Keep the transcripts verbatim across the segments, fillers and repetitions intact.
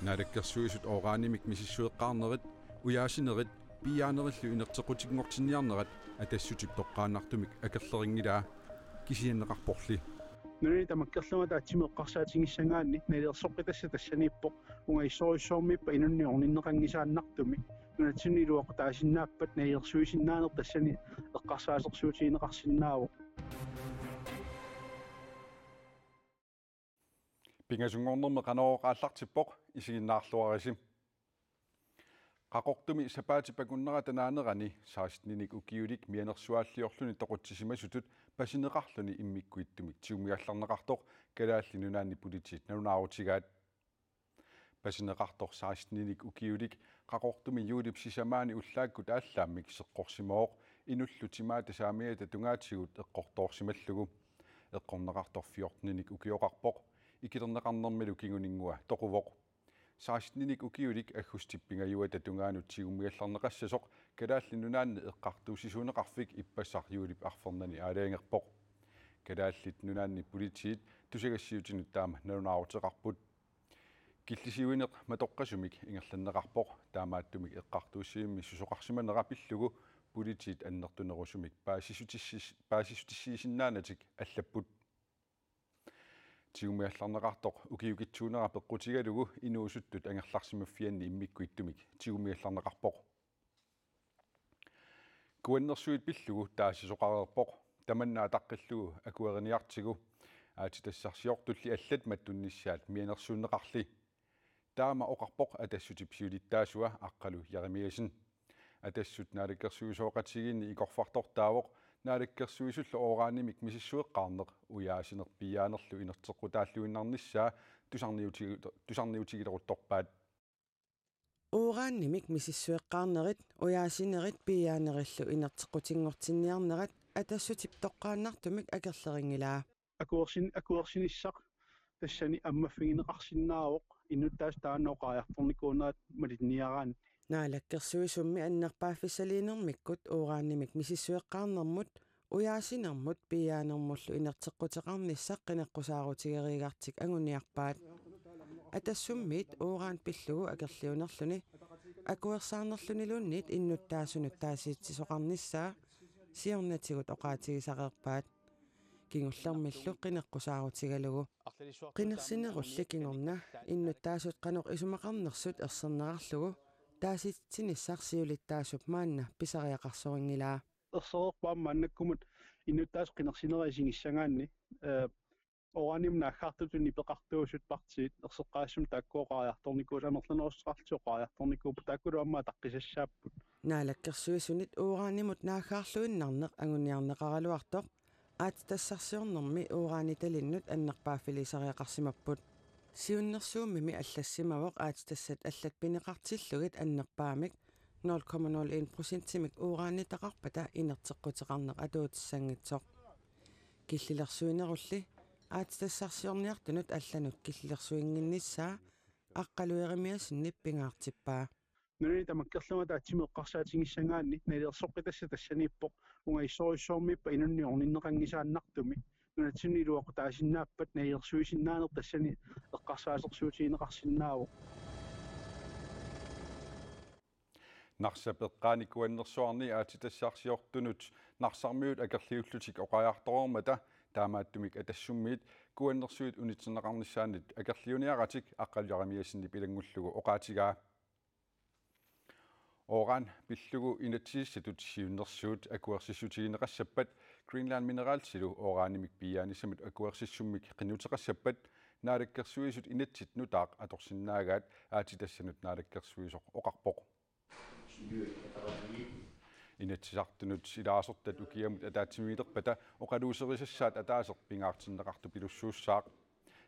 Naalakkersuisut uranimik misissueqqaarnerit, ujaasinerit, piiaanerillu inerteqqutinngortinniarnerat Atassutip toqqaannartumik akerlerinngilaa, kisianneqarporli. Nunani tamakkerlugu ataatsimik eqqarsaatigissagaanni nalilersoqqitassat tassaniippoq: ungasissorujussuarmiippat inunnik orninneqanngisaannartumik, nunatsinni iluaqutaasinnaappata nalilersuisinnaaneq tassani eqqarsaatersuutigineqarsinnaavoq. Pingasunngornermi Qanorooq aallartippoq, isiginnaarluarisi. Qaqortumi sapaatip akunnerata naanerani seksteninik ukiulik mianersuaalliorluni toqutsisimasutut pasineqarluni immikkuittumik tigummigallarneqartoq Kalaallit Nunaanni Politiit nalunaarutigaat. Pasineqartoq seksteninik ukiulik Qaqortumi juulip sisamaani ullaakkut aallaammik seqqorsimavoq, inullu timaata saamiata tungaatigut eqqortoorsimallugu. Eqqorneqartoq fjorteninik ukioqarpoq, ikilerneqarnermilu kinguninngua toquvoq. Seksteninik ukiulik aggustip pingajuata tungaanut tigummigallarneqassasoq Kalaallit Nunaanni Eqqartuussisuuneqarfik ippassaq juulip arfernani aalajangerpoq. Kalaallit Nunaanni Politiit tusagassiutinut taama nalunaaruteqarput. Killisiuineq matoqqasumik ingerlanneqarpoq, taamaattumik eqqartuussivimmi susoqarsimanera pillugu politiit annertunerusumik paasissutissis-, paasissutissiisinnaanatik allapput. Tigummigallarneqartoq ukiukitsuunera peqqutigalugu inuusuttut angerlarsimaffianni immikkuittumik tigummigallarneqarpoq. Kuannersuit pillugu taasisoqareerpoq, tamanna ataqqillugu akueriniartigu. Aatsitassarsiortulli allat mattunnissaat mianersuunneqarli. Taama oqarpoq Atassutip siulittaasua Aqqalu Jeremiassen. Atassut naalakkersuisooqatigiinni ikorfartortaavoq naalakkersuisullu uranimik misissueqqaarneq, ujaasineq piiaanerlu inerteqqutaalluinnarnissaa tusarniuti-, tusarniutigileruttorpaat. Uranimik misissueqqaarnerit, ujaasinerit piiaanerillu inerteqqutinngortinniarnerat Atassutip toqqaannartumik akerlerinngilaa. Akuersin-, akuersinissaq tassani ammaffigineqarsinnaavoq innuttaasut taanna oqariartornikuunerat malinniaraanni. Naalakkersuisummi annerpaaffissaliinermikkut uranimik misissueqqaarnermut, ujaasinermut piiaanermullu inerteqquteqarnissaq qineqqusaarutigereegartik anguniarpaat. Atassummiit uran pillugu akerliunerluni akuersaarnerluniluunniit innuttaasunut taasitsisoqarnissaa siornatigut oqaatigisareerpaat, kingullermillu qineqqusaarutigalugu. Qinersinerulli kingorna innuttaasut qanoq isumaqarnersut ersernerarlugu taasititsinissaq siulittaasup maanna pisariaqarsorinngilaa. Ersereerpaa maannakkumut innuttaasut qinersinerit isigissagaanni, eh, uranimik naaggaartutut nipeqartuusut partiit erseqqaassumik taakku oqariartornikuusut, amerlanerussuteqarlutik oqariartornikuupput, taakkulu aamma ataqqisassaapput. Naalakkersuisunit uranimut naaggaarluinnarneq anguniarneqaraluartoq aatsitassarsiornermi uranitalinnut annerpaaffilisariaqarsimapput. Siunnersuummimi allassimavoq aatsitassat allat pineqartillugit annerpaamik nul komma nul en procentimik uranitaqarpata inerteqquteqarneq atuutissanngitsoq. Killilersuinerulli aatsitassarsiorniartunut allanut killilersuinnginnissaa Aqqalu Jeremiassenip pingaartippaa. Nunani tamakkerlugu ataatsimik eqqarsaatigissagaanni nalilersoqqitassat tassaniippoq: ungasissorujussuarmiippat inunnik orninneqanngisaannartumik, nunatsinni iluaqutaasinnaappata nalilersuisinnaaneq tassani eqqarsaatersuutigineqarsinnaavoq. Narsap eqqaani Kuannersuarni aatsitassarsiortunut Narsarmiut akerliullutik oqariartoreermata, taamaattumik Atassummiit Kuannersuit unitsinneqarnissaannut akerliuniaratik Aqqalu Jeremiassenip ilanngullugu oqaatigaa. Uran pillugu inatsisissatut siunnersuut akuersissutigineqassappat Greenland Mineralsilu uranimik piiaanissamut akuersissummik qinnuteqassappat Naalakkersuisut inatsit nutaaq atorsinnaagaat aatsitassanut naalakkersuisoq oqarpoq. Inatsisartunut ilaasortat ukiamut ataatsimiilerpata oqaluuserisassaat ataaseq pingaartinneqartupilussuussaaq.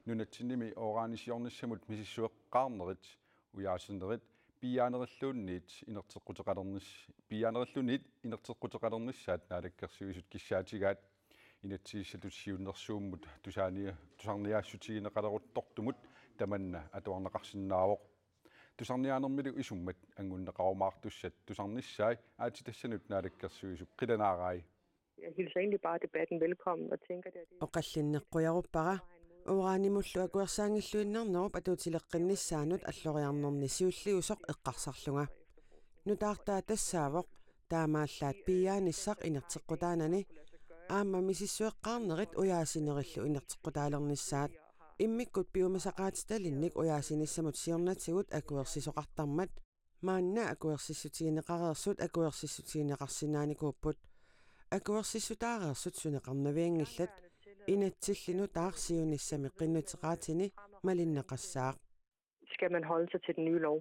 Nunatsinnimi uranisiornissamut misissueqqaarnerit, ujaasinerit piiaanerilluunniit inerteqquteqalernis-, piiaanerilluunniit inerteqquteqalernissaat naalakkersuisut kissaatigaat. Inatsisissatut siunnersuummut tusaania-, tusarniaassutigineqaleruttortumut tamanna atuarneqarsinnaavoq. Tusarniaanermilu isummat angunneqarumaartussat tusarnissaat aatsitassanut naalakkersuisut qilanaaraat. Jeg hilser egentlig bare debatten velkommen og tænker, det er Oqallinneq qujaruppara, Uranimullu akuersaanngilluinnarnerup atuutileqqinnissaanut alloriarnerni siulliusoq eqqarsarlunga. Nutaartaa tassaavoq taamaallaat piiaanissaq inerteqqutaanani aamma misissueqqaarnerit ujaasinerillu inerteqqutaalernissaat. Immikkut piumasaqaatitalinnik ujaasinissamut siornatigut akuersisoqartarmat maanna akuersissutigineqareersut akuersissutigineqarsinnaanikuupput. Akuersissutaareersut suneqarnavianngillat, inatsilli nutaaq siunissami qinnuteqaatini malinneqassaaq. Skal man holde sig til den nye lov?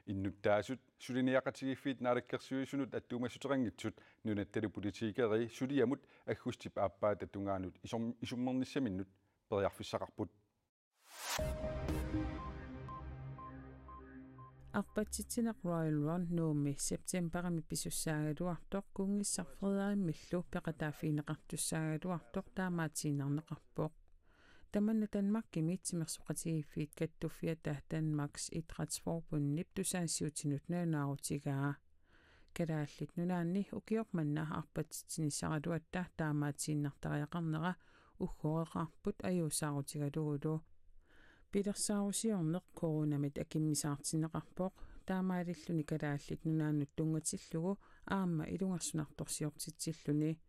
Innuttaasut suliniaqatigiiffiit naalakkersuisunut attuumassuteqanngitsut nunattalu politikerii suliamut aggustip aappaata tungaanut isom- isummernissaminnut periarfissaqarput. Arpatsitsineq Royal Run Nuummi septembarimi pisussaagaluartoq kunngissaq Frederikkimillu peqataaffigineqartussaagaluartoq taamaatiinnarneqarpoq. Tamanna Danmarkimi timersoqatigiiffiit kattuffiata Danmarks Idrætsforbundip tusagassiuutinut nalunaarutigaa. Kalaallit Nunaanni ukioq manna arpatsitsinissaraluatta taamaatiinnartariaqarnera uggoreqarput ajuusaarutigalugulu. Pilersaarusiorneq coronamit akimmisaartinneqarpoq, taamaalilluni Kalaallit Nunaannut tunngatillugu aamma ilungersunartorsiortitsilluni.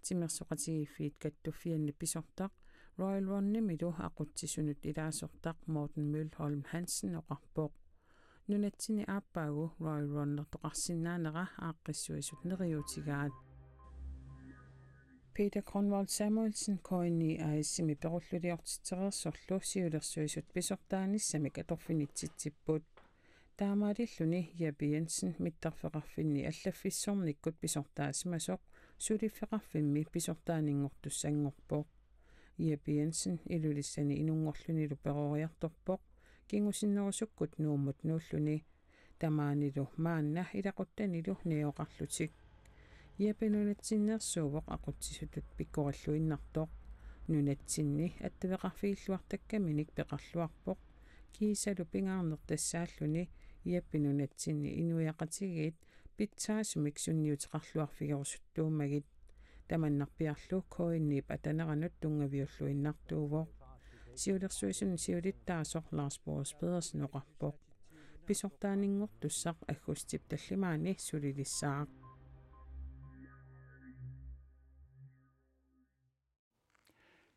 Timersoqatigiiffiit kattuffianni pisortaq Royal Runimilu aqutsisunut ilaasortaq Morten Mølholm Hansen oqarpoq. Nunatsinni aappaagu Royal Runnertoqarsinnaanera aaqqissuisut neriuutigaat. Peter Grønvold Samuelsen K N I A/S-imi perulluliortitsereersorlu siulersuisut pisortaanissamik atorfinitsitsipput. Taamaalilluni Jeppe Jensen mittarfeqarfinni allaffissornikkut pisortaasimasoq suliffeqarfimmi pisortaaninngortussanngorpoq. Jeppe Jensen Ilulissani inunngorlunilu peroriartorpoq, kingusinnerusukkut Nuummut nuulluni. Tamaanilu maanna ilaquttanilu najugaqarlutik. Jeppe nunatsinneersuuvoq aqutsisutut pikkorilluinnartoq. Nunatsinni attaveqarfigilluartakkaminik peqarluarpoq. Kiisalu pingaarneq tassaalluni Jeppe nunatsinni inuiaqatigiit pitsaasumik sunniuteqarluarfigerusuttuummagit. Tamannarpiarlu K N I-p ataneranut tunngaviulluinnartuuvoq. Siulersuisuni siulittaasoq Lars Boris Pedersen oqarpoq. Pisortaaninngortussaq aggustip tallimaani sulilissaaq.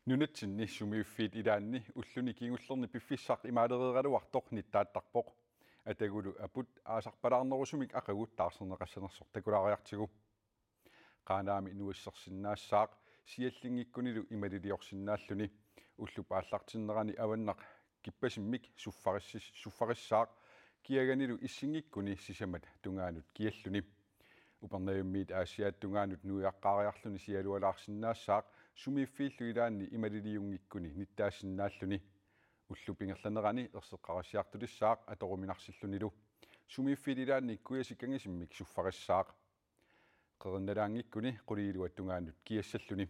Nunatsinni sumiiffiit ilaanni ulluni kingullerni piffissaq imaalereeraluartoq nittaattarpoq. Atagulu aput aasarpalaarnerusumik aqagu taarserneqassanersoq takulaariartigu. Qaanaami nuissersinnaassaaq siallinngikkunilu imaliliorsinnaalluni. Ullup aallartinnerani avannaq kippasimmik suffarissis- suffarissaaq kiaganilu issinngikkuni sisamat tungaanut kialluni. Upernavimmiit Aasiaat tungaanut nuiaqqaariarluni sialualaarsinnaassaaq sumiiffiillu ilaanni imaliliunngikkuni nittaassinnaalluni. Ullup ingerlanerani erseqqarissiartulissaaq atoruminarsillunilu. Sumiiffiit ilaanni kujasikkanngisimmik suffarissaaq. Qerinnalaanngikkuni quliiluat tungaanut kiassalluni.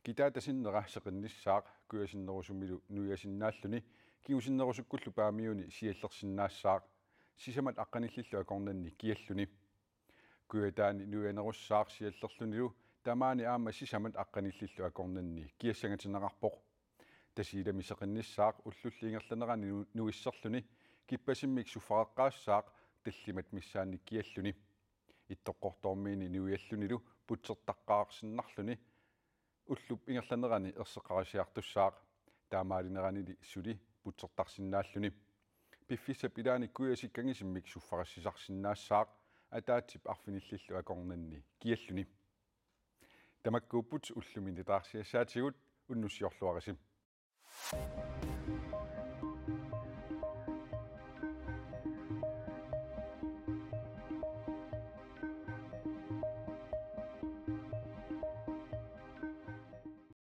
Kitaata sinnera seqinnissaaq kujasinnerusumilu nuiasinnaalluni, kingusinnerusukkullu paamiuni siallersinnaassaaq. Sisamat aqqanillillu akornanni kialluni. Kujataani nuianerussaaq siallerlunilu tamaani aamma sisamat aqqanillillu akornanni kiassangatinneqarpoq. Tasiilami seqinnissaaq ullulli ingerlanerani nu- nuisserluni kippasimmik suffareqqaassaaq tallimat missaanni kialluni. Ittoqqortoormiini nuiallunilu putsertaqqaarsinnarluni ullup ingerlanerani erseqqarissiartussaaq. Taamaalineranili suli putsertarsinnaalluni. Piffissap ilaani kujasikkanngisimmik suffarissisarsinnaassaaq ataatsip arfinillillu akornanni kialluni. Tamakkuupput ullumi nutaarsiassaatigut, unnussiorluarisi.